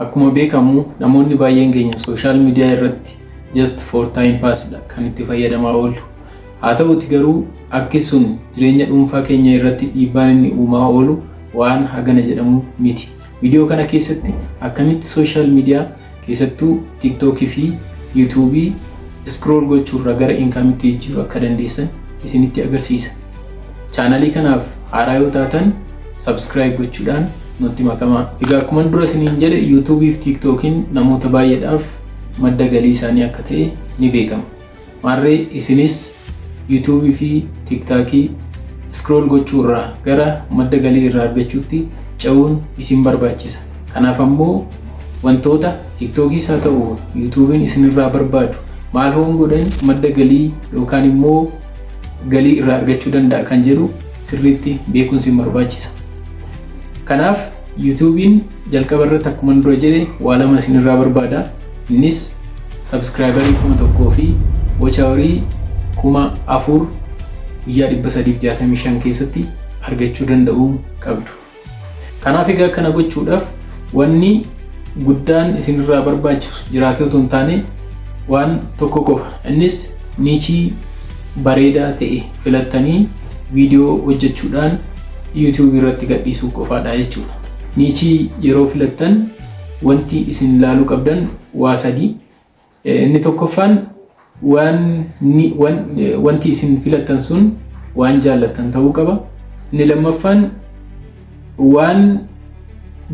Akkuma beekamu namoonni baay'een keenya social media irratti just for time pass dha kan itti fayyadamaa oollu. Haa ta'uuti garuu akki sun jireenya dhuunfaa keenya irratti dhiibbaan inni uumaa oolu waan hagana jedhamu miti. Viidiyoo kana keessatti akkamitti social media keessattuu TikTok fi YouTube scroll gochuurra gara income tti jijjiiruu akka dandeessan isinitti agarsiisa. Chaanalii kanaaf haaraa yoo taatan subscribe gochuudhaan nutti makamaa. Egaa akkuman dura isiniin jedhe YouTube fi TikTokin namoota baay'eedhaaf madda galii isaanii akka ta'e ni beekama. Maarree isinis YouTube fi TikTokii scroll gochuu irraa gara madda galii irraa argachuutti ce'uun isin barbaachisa. Kanaaf ammoo wantoota TikTokiis haa ta'u YouTube'n isinirraa barbaadu maal hoon godhan madda galii yookaan immoo galii irraa argachuu danda'a kan jedhu sirriitti beekuun isin barbaachisa. Kanaaf YouTube'n jalqaba irratti akkuma dura jedhe waa lama isinirraa barbaada. Innis subscriberii 1000 fi watch hourii 4000 guyyaa 365 keessatti argachuu danda'uu qabdu. Kanaaf egaa kana gochuudhaaf wanni guddaan isinirraa barbaachisu jiraatee otoo hin taane waan tokko qofa. Innis niichii bareedaa ta'e filattanii viidiyoo hojjechuudhaan YouTube irratti gadhiisuu qofaadha jechuudha. Niichii yeroo filattan wanti isin ilaaluu qabdan waa sadi. Inni tokkoffaan waan wanti isin filattan sun waan jaallattan ta'uu qaba. Inni lammaffaan waan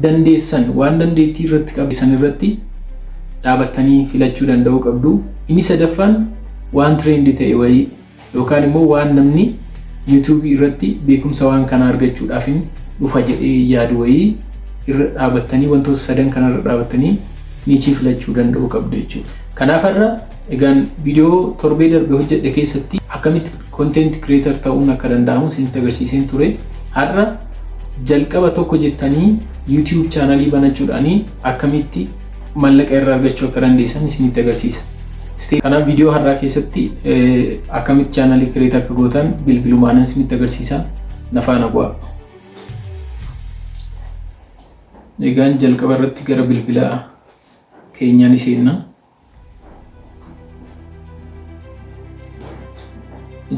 dandeessan waan dandeettii irratti qabdan irratti dhaabattanii filachuu danda'uu qabdu. Inni sadaffaan waan trend ta'e wayii yookaan immoo waan namni YouTube irratti beekumsa waan kanaa argachuudhaaf dhufa jedhee yaadu wayii irra dhaabattanii wantoota sadan kanarra dhaabattanii niichii filachuu danda'uu qabdu jechuudha. Kanaaf har'a egaan viidiyoo torbee darbe hojjedhe keessatti akkamitti content creator ta'uun akka danda'amu isinitti agarsiiseen ture. Har'a jalqaba tokko jettanii YouTube chaanalii banachuudhaanii akkamitti mallaqa irraa argachuu akka dandeessan isinitti agarsiisa. Kanaaf viidiyoo har'aa keessatti akkamitti chaanalii create akka gootan bilbilumaanan isinitti agarsiisa. Na faana bu'aa. Egaan jalqaba irratti gara bilbila keenyaa ni seenna.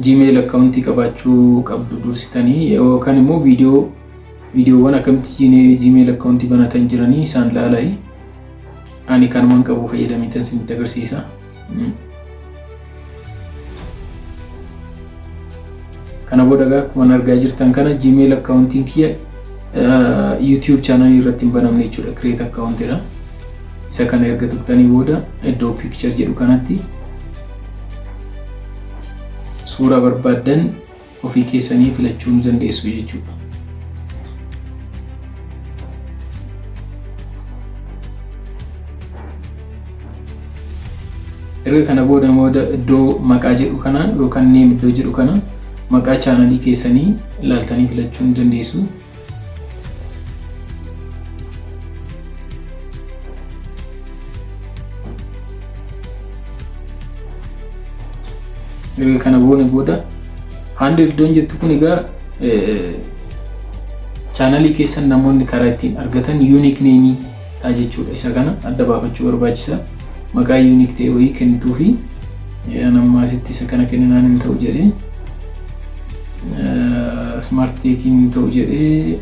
Gmail akkaawuntii qabaachuu qabdu dursitanii yookaan immoo viidiyoowwan akkamitti Gmail akkaawuntii banatan jiranii isaan ilaalaa. Ani kanumaan qabu fayyadameetan isinitti agarsiisa. Kana booda egaa akkuma argaa jirtan kana Gmail akkaawuntiin kiyya YouTube channel irratti hin banamne jechuudha. Create account dha. Isa kana erga tuqxanii booda iddoo picture jedhu kanatti suuraa barbaaddan ofii keessanii filachuu ni dandeessu jechuudha. Erga kana booda booda iddoo maqaa jedhu kana yookaan name iddoo jedhu kana maqaa chaanalii keessanii ilaaltanii filachuu ni dandeessu. Erga kana goone booda handle iddoon jettu kun egaa chaanalii keessan namoonni karaa ittiin argatan unique name dha jechuudha. Isa kana adda baafachuu barbaachisa. Maqaa unique ta'e wayii kennituu fi amma asitti isa kana kenninaan hin ta'u jedhee smart teekiin hin ta'u jedhee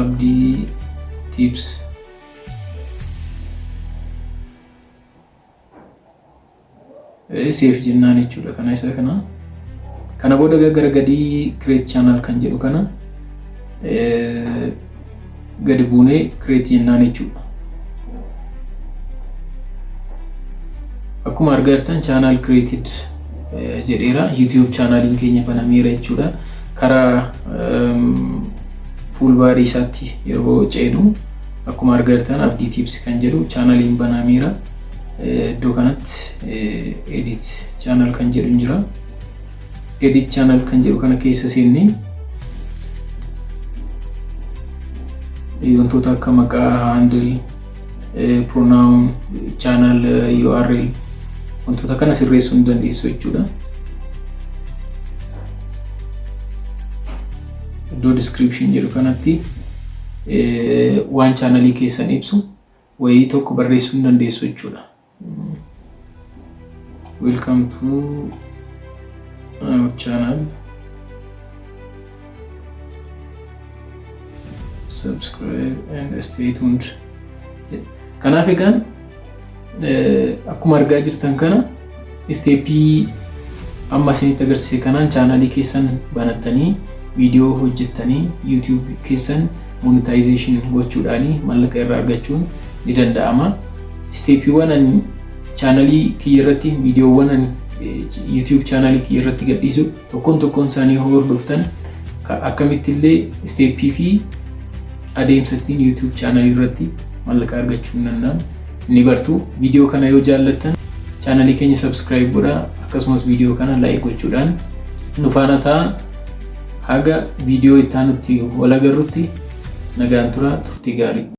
Abdii tips Save jennaan jechuudha kana isa kana. Kana booda gara gadii create channel kan jedhu kana gadi buunee create jennaan jechuudha. Akkuma argaa jirtan channel created jedheera. YouTube channeliin keenya banameera jechuudha. Karaa fuulbaarii isaatti yeroo ceenu akkuma argaa jirtan Abdii Tips kan jedhu channeliin banameera. Iddoo kanatti edit channel kan jedhu jira. Edit channel kan jedhu kana keessa seennee wantoota akka maqaa, handle, pronoun, channel URL wantoota kana sirreessuu ni dandeessu jechuudha. Iddoo description jedhu kanatti waan chaanalii keessan ibsu wayii tokko barreessuu hin dandeessu jechuudha. Welcome to our channel. Subscribe and stay tuned. Kanaaf egaan akkuma argaa jirtan kana isteeppii amma isinitti agarsiise kanaan chaanalii keessan banattanii, viidiyoo hojjettanii, YouTube keessan monetization gochuudhaanii mallaqa irraa argachuun ni danda'ama. Isteeppiiwwan ani chaanalii kiyya irratti, viidiyoowwan ani YouTube chaanalii kiyya irratti gadhiisu tokkoon tokkoon isaanii hordoftan, akkamitti illee isteeppii fi adeemsa ittiin YouTube chaanalii irratti mallaqa argachuu hin danda'amu ni bartu. Viidiyoo kana yoo jaallattan chaanalii keenya subscribe godhaa, akkasumas viidiyoo kana like gochuudhaan nu faana ta'aa. Haga viidiyoo itti aanutti wal agarrutti nagaan tura, turtii gaarii.